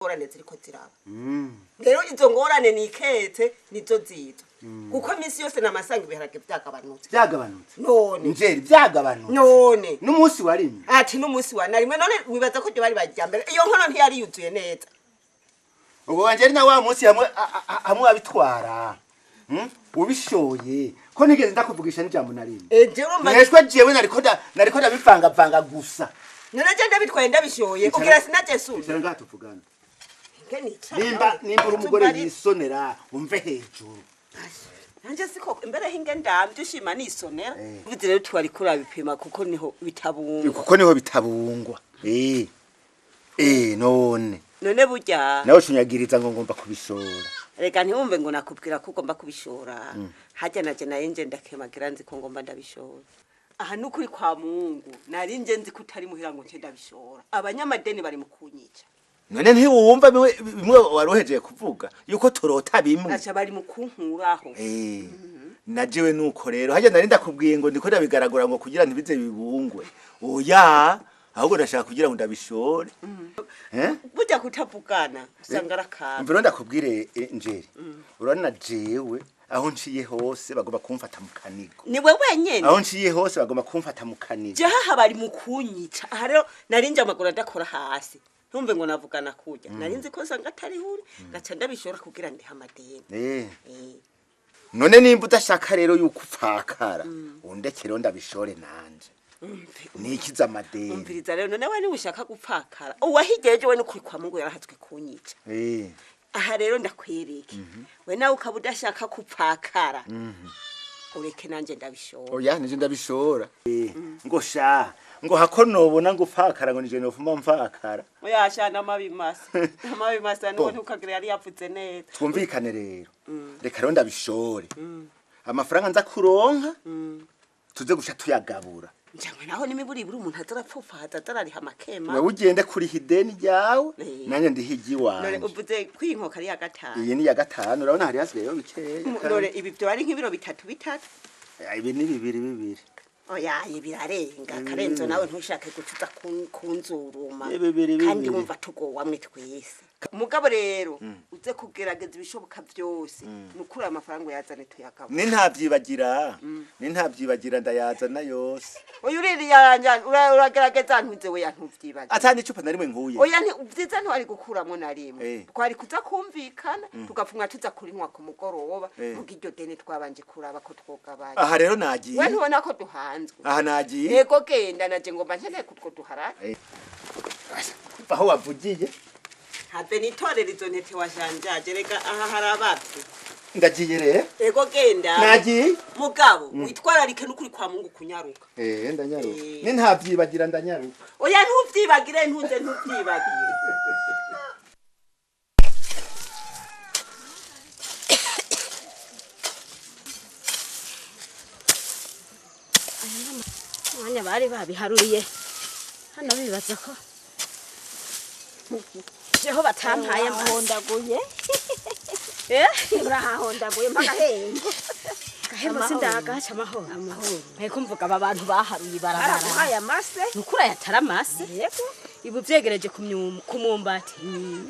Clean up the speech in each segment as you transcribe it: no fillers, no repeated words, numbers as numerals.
Ngorane ziriko ziraba rero, izo ngorane niketse nizo zizo, kuko iminsi yose namasanga ibiharage vyagabanutse. Byagabanutse? None? Njeri, byagabanutse? None? N'umunsi warimye? Ati n'umunsi wa narimwe. None wibaza ko ryo bari bajyambere, iyo nkono ntiyari yuzuye neza? Ubwo wanje na wa munsi hamwe hamwe wabitwara, Ubishoye ko nigeze ndakuvugisha n'ijambo na rimwe? Eje, urumva. Mweshwe jewe nariko ndabivangavanga gusa. None je ndabitwaye ndabishoye Icara- kugira sinaje Icara ngaha tuvugane. Suma. Nimba uri umugore yisonera, umve hejuru. Nanje siko imbere hinge ndamvye ushima nisonera. Uvuze rero twari kurabipima kuko niho bitabungwa. Kuko niho bitabungwa. Eh, none? None burya Nawe ucunyagiriza ngo ngomba kubishora. Reka ntiwumve ngo nakubwira ko ugomba kubishora. Hajya naje naye nje ndakemagira nzi ko ngomba ndabishora. Aha nukuri kwa Mungu nari nje nzi ko utari muhira ngo nce ndabishora. Abanyamadeni bari mu kunyica. None ntiwumva bimwe waruhejeye kuvuga yuko turota bimwe? Aca bari mu kunkuraho. Eh, na jewe nuko rero hajya nari ndakubwiye ngo ndiko ndabigaragura ngo kugira ntibize bibungwe. Oya, ahubwo ndashaka kugira ngo ndabishore. Eh? Burya kutavugana usanga ari akantu. Mviro ndakubwire, Njeri. Urabona jewe aho nciye hose bagomba kumfata mu kanigo. Niwe wenyene. Aho nciye hose bagomba kumfata mu kanigo. Jaha bari mu kunyica. Aha rero nari nje amaguru adakora hasi, ntumve ngo navugana kurya. Nari nzi ko nsanga atari hure, ngaca ndabishora kugira ndihe amadeni. Eh. None nimba udashaka rero yuko upfakara, undekere ndabishore nanje. Nikiza amadeni. Umviriza rero, none we niwe ushaka gupfakara? Uwahigeje we nukuri kwa Mungu yarahatswe kunyica. Aha rero ndakwereke, we nawe ukaba udashaka kupfakara, ureke nanje ndabishora. Oya, nije ndabishora. Ngo sha, ngo hako nobona ngo upfakara ngo nije nofuma mfakara. Oya sha, n'amabi masa, n'amabi masa nuwo. Bo. Ntukagira yari yavuze neza. Twumvikane rero. Reka rero ndabishore. Amafaranga nza kuronka tuze gusha tuyagabura. Njangwe naho n'imiburiburi umuntu azarapfupfahaza azarariha amakema. Wewe ugende kuriha ideni ryawe, nanjye ndiha None iry'iwanje. uvuze ko iyi nkoko ari iya gatanu? Iyi ni iya gatanu, urabona hari hasigayeho bikeya. None ibi byo ari nk'ibiro bitatu bitatu? Ibi ni bibiri bibiri. Oya, birarenga karenzo, nawe ntushake gucuza kunzuruma. Ni bibiri Kandi bibiri. wumva tugowamwe twese. Mugabo rero uze kugerageza ibishoboka byose, nukuri ayo mafaranga uyazane tuyagabura. Ni ntabyibagira ndayazana yose. Oya, uririya uragerageza ntuze we ntuvyibagira. Ata n'icupa na rimwe nkuye. Oya, vyiza ntiwari gukuramo na rimwe. Twari kuza kumvikana tugapfumwa tuza kurinywa ku mugoroba. Muga iryo deni twabanje kuraba ko twogabanya. Aha rero nagiye. We ntubona ko duhanzwe? Aha nagiye. Yego, genda, naje ngomba nkeneye kutwo duharare. Aho wavugiye. Have nitorera izo ntete wajanjaje, rega aha hari abavyi. Ndagiye rero. Ego, genda. Nagiye. Mugabo witwararike n'ukuri kwa Mungu kunyaruka. Eh, ndanyaruka. Ni ntabyibagira ndanyaruka. Oya, ntuvyibagire, ntunze ntuvyibagire. Mwanya bari babiharuriye hano, bibaza ko jeho batampaye amase. Urahahondaguye. Eh? Urahahondaguye mpaka hembo. Gahembo sindagaca. Amahoro? Amahoro. Nteko mvuga aba bantu baharuye ibarabara. Baraguhaye amase. Nukuri ayatari amase. Yego. Ibu vyegereje ku mwumbati,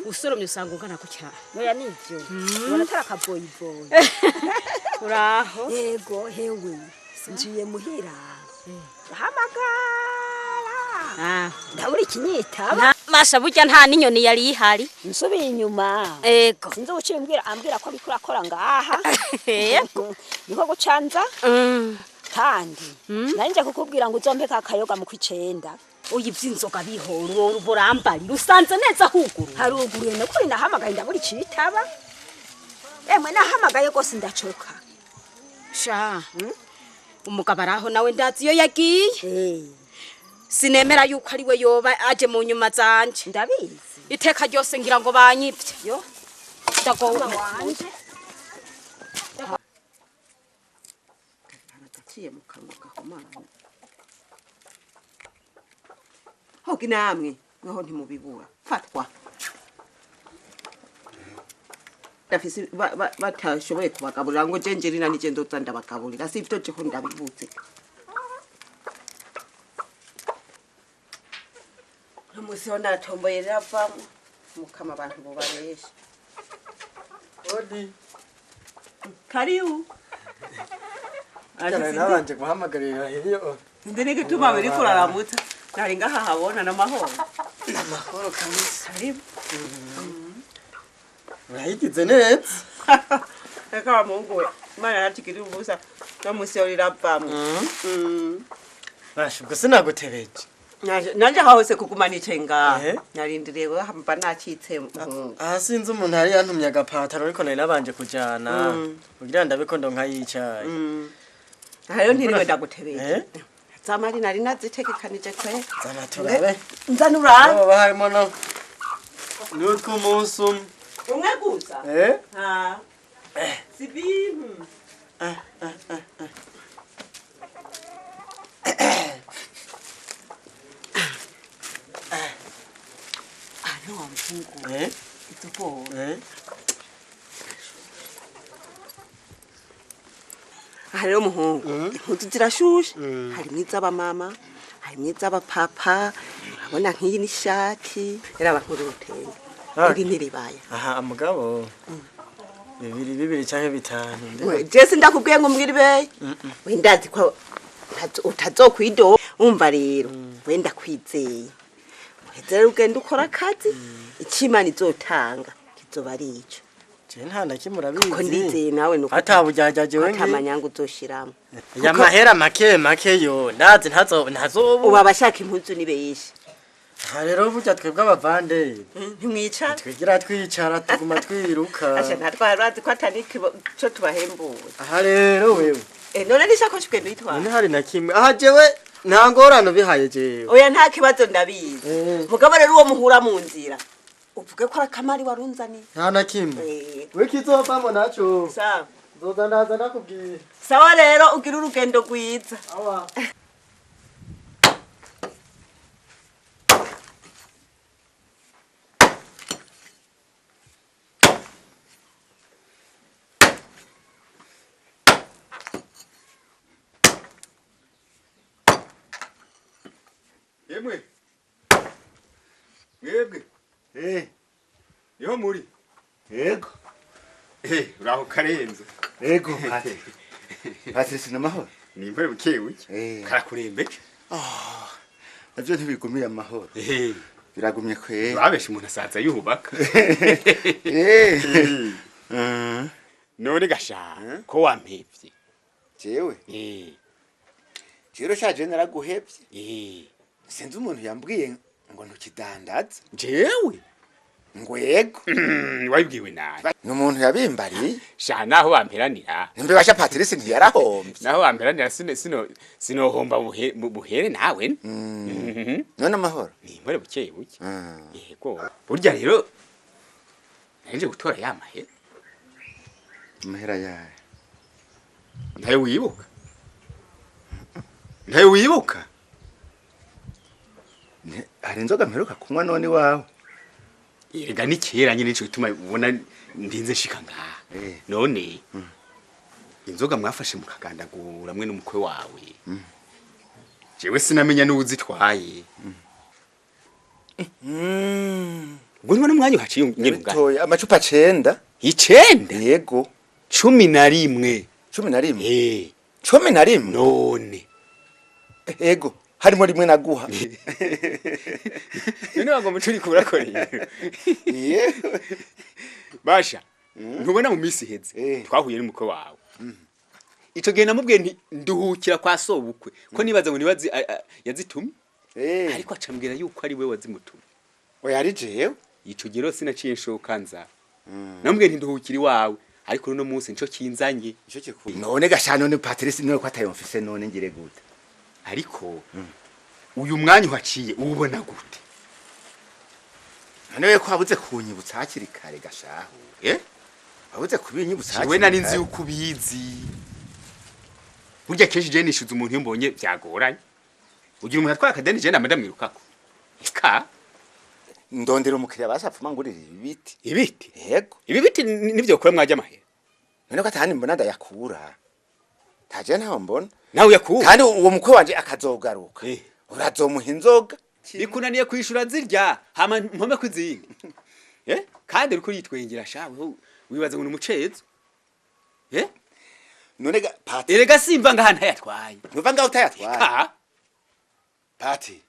usoromye usanga ungana ku cyane. Oya, nivyo, ubona atari akaboyiboyi. Uraho? Yego. Hewe, njiye muhira hamagara, ndabura ikinyitaba. Masha, burya nta n'inyoni yari ihari. Nsubiye inyuma, sinzi uciye umbwira, ambwira ko ariko urakora ngaha. Niko gucanza. Kandi nari nje kukubwira ngo uzompe ka kayoga mu kwicenda. Oya, ivy'inzoga bihora, uwo burambari usanze neza huguruye. Haruguruye nukuri, nahamagaye ndabura icitaba. Emwe, nahamagaye rwose ndacoka. Sha, umugabo araho nawe ndazi iyo yagiye. Sinemera yuko ari we yoba aje mu nyuma zanje. Ndabizi. Iteka ryose ngira ngo banyivye. Yo. Ndagowe. Wanje. Aragaciye mu kanwa gahumana. Hoga namwe mwaho ntimubibura fatwa ndafise batashoboye kubagaburira ngo je njerina nije ndoza ndabagaburira, si ivyo jeho ndabibuze. Uno musi ho natomboye riravamwo. Mukama abantu bubabesha. Odi. Karibu. Cyane nabanje guhamagarira iyo. Ndi n'igituma biri kuraramutsa. Nari ngaha habona n'amahoro. Namahoro kabisa. Karibu. Urayigize neza. Reka Mungu, Imana yaratigiriye ubusa no musi riravamwo. Basha ubwo sinagutebeje. Nanje hahose kuguma nicaye ngaha. Eh? Narindiriye mba nacitse muhungu. Aha sinzi umuntu yari yantumye agapataro ariko nari nabanje kujana. Kugira ndabe ko ndonka yicaye. Aha rero ntiriwe ndagutebeje. Eh? Zamari nari nazitegekanije kwe. Zana turabe. Nzana urabe. Hoba harimo no n'utw'umunsi umwe. Umwe gusa. Eh? Ha. Si bintu. Ano wa mhungu. Eh? Itupo. Eh? Aha rero muhungu, impuzu zirashushe. Harimwo iz'abamama, harimwo iz'abapapa, urabona nk'iyi n'ishati. Raba nkuru urutenge. Ah. Iri ntiribaya. Aha mugabo. Bibiri bibiri canke bitanu. We, Jesse ndakubwiye ngo mbwira ibeyi. We ndazi ko utazokwidoba. Umva rero, we ndakwizeye. Uheze rero ugenda ukora akazi, icyo Imana izotanga kizoba ari ico. Je nta na kimwe urabizi. Ko ndizeye nawe nuko Ata bujyajya jewe ata manyanga uzoshiramo. Ya mahera make make yo ndazi ntazo ntazobu. Ubu abashaka impuzu ni benshi. Aha rero burya twebwe abavande Ntimwicara? twigira twicara tuguma twiruka. Asha natwara bazi ko atari ico tubahembura. Aha rero wewe Eh, none n'ishakoshi ugenda uyitwara? none hari na kimwe aha jewe nta ngorane ubihaye jewe. Oya nta kibazo ndabizi. Eh. Mugabo rero uwo muhura mu nzira, uvuge ko ari akamari warunzaniye. Nta na kimwe. Eh. We kizovamo naco. Sawa. Nzoza ndaza ndakubwiye. Sawa rero ugira urugendo rwiza. Awa. Yemwe. Mwebwe. Eh, Niho muri. yego. Eh, uraho karenze. Yego, Patrick. Patrick namahoro. Ni imvura buke buke. Eh. Karakurembeje. Navyo ntibigumiye amahoro. Eh. Biragumye kwe. Babesha umuntu asaza yuhubaka. Eh. Eh. None gasha ko wampevye. Jewe, Eh. jewe shaje naraguhevye. Eh. Sinzi umuntu yambwiye ngo ntukidandaza. Jewe. Ngo yego. Wabibwiwe nabi. Ni umuntu yabimbariye. Sha naho bamperanira. Nimbe basha Patrice ntiyarahombye. Naho bamperanira sino sino sinohomba buhere nawe. Mhm. None amahoro. Ni imvura buke buke. Mm. Yego. Burya rero naje gutora ya mahera. Amahera yayo. Ntayo wibuka? Ntayo wibuka? Hari inzoga mperuka kunywa none iwawe. Erega ni kera nyine nico gituma ubona ndinze nshika ngaha. Eh. None inzoga mwafashe mukagandagura mwe n'umukwe wawe. Jewe sinamenya n'uwuzitwaye. Ubwo ntubona umwanya uhaciye nyine ubwayo. Bitoya amacupa 9. 9? Yego. 11. 11. Eh. 11. None. Yego. Harimo rimwe naguha. None wagomba turi kurakorera. Yewe. Basha, ntubona mu minsi iheze Eh. twahuye n'umukwe wawe. Ico gihe namubwiye nti nduhukira kwa sobukwe ko nibaza ngo nibazi yazitumye Eh. ariko acambwira yuko ari we wazimutumye. Oya ari jewe. Ico gihe rero sinaciye nshoka nza. Namubwiye nti nduhukira iwawe ariko uno munsi nico kinzanye. Ico kikuru. None gashano ni Patrice niwe ko atayomfise none ngire gute. Ariko uyu mwanya uhaciye uwubona gute? None we ko wabuze kunyibutsa hakiri kare gashahu. Eh? Wabuze kubinyibutsa Jewe hakiri nari nzi kare. yuko ubizi. Burya kenshi je nishuza umuntu iyo mbonye byagoranye. Ugira umuntu atwara akadeni je nama ndamwirukako. Eka Ndondera umukiriya basapfuma ngurira ibi biti. ibiti. Yego. Ibi biti nivyo ukora mwajya amahera. None ko atahandi mbona ndayakura. Taje ntaho mbona. Nawe uyakura. Kandi uwo mukwe wanje akazogaruka. Eh. Urazomuha inzoga. Bikunaniye kwishura zirya hama mpome kwizindi. Kandi uriko uritwengera shawe wibaza ngo ni umucezo. None ga Pati, Erega simva ngaha ntayatwaye. Ntuva ngaho utayatwaye. Ka Pati,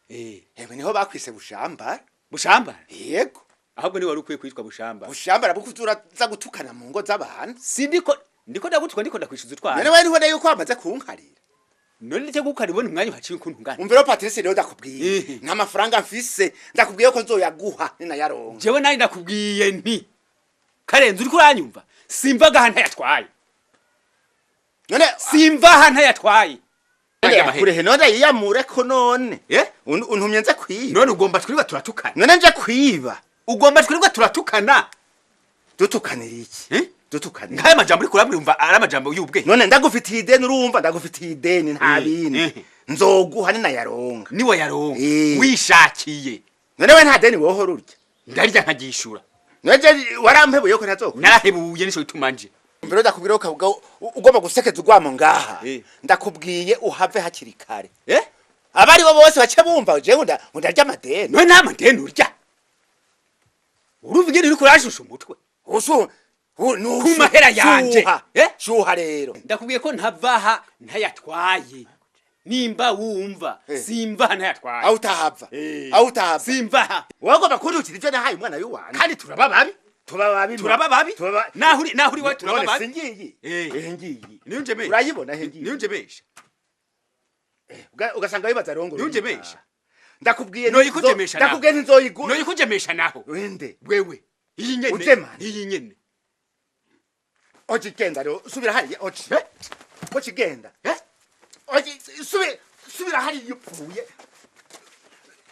ewe niho bakwise bushambara. Bushambara? Yego. Ahubwo ni wari ukwiye kwitwa bushambara. Bushambara buko uraza gutukana mu ngo z'abantu. Si ndiko ndiko ndagutwa, ndiko ndakwishuza utwana. None wewe ntubona yuko wamaze kunkarira? None ndetse gukara ibona umwanya uhaciye ukuntu ungana. Umvira Patrice, rero ndakubwiye, nta mafaranga mfise. Ndakubwiye ko nzoyaguha ninayaronka. Jewe nari ndakubwiye nti Karenzi, uriko uranyumva, simva ngaha ntayatwaye. None Simva aha ntayatwaye. Kurehe none yiyamure ko none Eh? Untumye nze kwiba? None ugomba twirirwa turatukana? None nje kwiba? Ugomba twirirwa turatukana? Dutukanira iki? Eh? Dutukanira Nk'aya majambo uriko urambwira, umva ari amajambo y'ubwenge? None ndagufitiye ideni, urumva? Ndagufitiye ideni, nta bindi. Nzoguha ninayaronka. Niwe yaronka wishakiye. None we nta deni wohora urya? Ndarya nkagishura. None je warampebuye ko ntazokwiba? Narahebuye, nico gituma nje. Mbere ndakubwira ko ukavuga ugomba gusekeza urwamo ngaha. Ndakubwiye uhave hakiri kare. Abari bo bose bace bumva jewe ndarya amadeni. None nta madeni urya? Urumva ingene uriko urashusha umutwe? Usu Ku mahera yanje. Shuha. Eh? Shuha rero. Ndakubwiye ko ntavaha ntayatwaye, nimba wumva. Simvaha ntayatwaye. Aho utahava. Aho utahava. Simvaha. Wagomba kuntukira ivyo nahaye umwana w'iwanyu. Kandi turaba babi. Tuba babi. Turaba babi. Tuba Naho uri we turaba None babi. singiyi. Eh, ngiyi. Niyo njemesha. Urayibona he ngiyi? Niyo njemesha. Ugasanga wibaza rero ngo Niyo njemesha. Ndakubwiye. Noyi kujemesha naho. Ndakubwiye ntizoyigu. Noyi kujemesha naho. Wende. Wewe iyi nyene. Ujemana. Iyi nyene. Ochi genda rero, subira hariya ochi. Ochi genda. Eh? Ochi subira, subira hariya upfuye.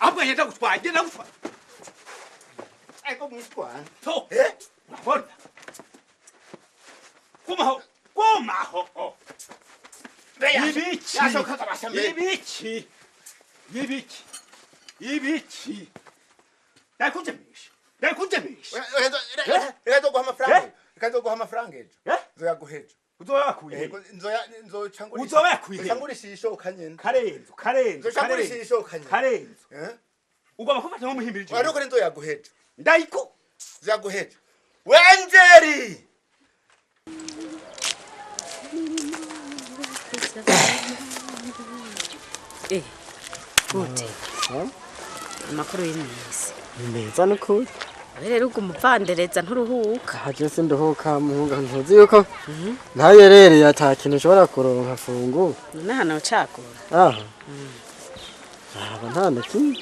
Ahubwo ngenda gutwaye, ngenda gutwaye. Ego mutwana. To. Eh? Urabona, gumaho, gumaho, oh. Ibiki? Yashoka kabasha mbere. Ibiki, ibiki, ibiki? Ndakujemesha, ndakujemesha. Reka nzoguha amafaranga. Eh? Reka nzoguha amafaranga ejo. Eh? Nzoyaguha ejo. Uzoba yakuye. Ego nzoya nzoca ngurisha. Uzoba yakuye. Nzoca ngurisha ishoka nyene. Karenzo, Karenzo, Nzoca ngurisha Karenzo, ishoka nyene. Karenzo, Eh? ugomba kumfata nk'umuhimbirije. Wari uko nzoyaguha ejo. Ndayiko Nzoyaguha ejo. Wenjeri. Eh, gute? Amakuru y'iminsi? Ni meza n'ukuri. Abe rero ubwo umuvandereza nturuhuka? Aha je sinduhuka muhunga, ntuzi yuko ntayerereye ata kintu ushobora kuronka fungura. None hano ucagura? Aha aba nta na kimwe.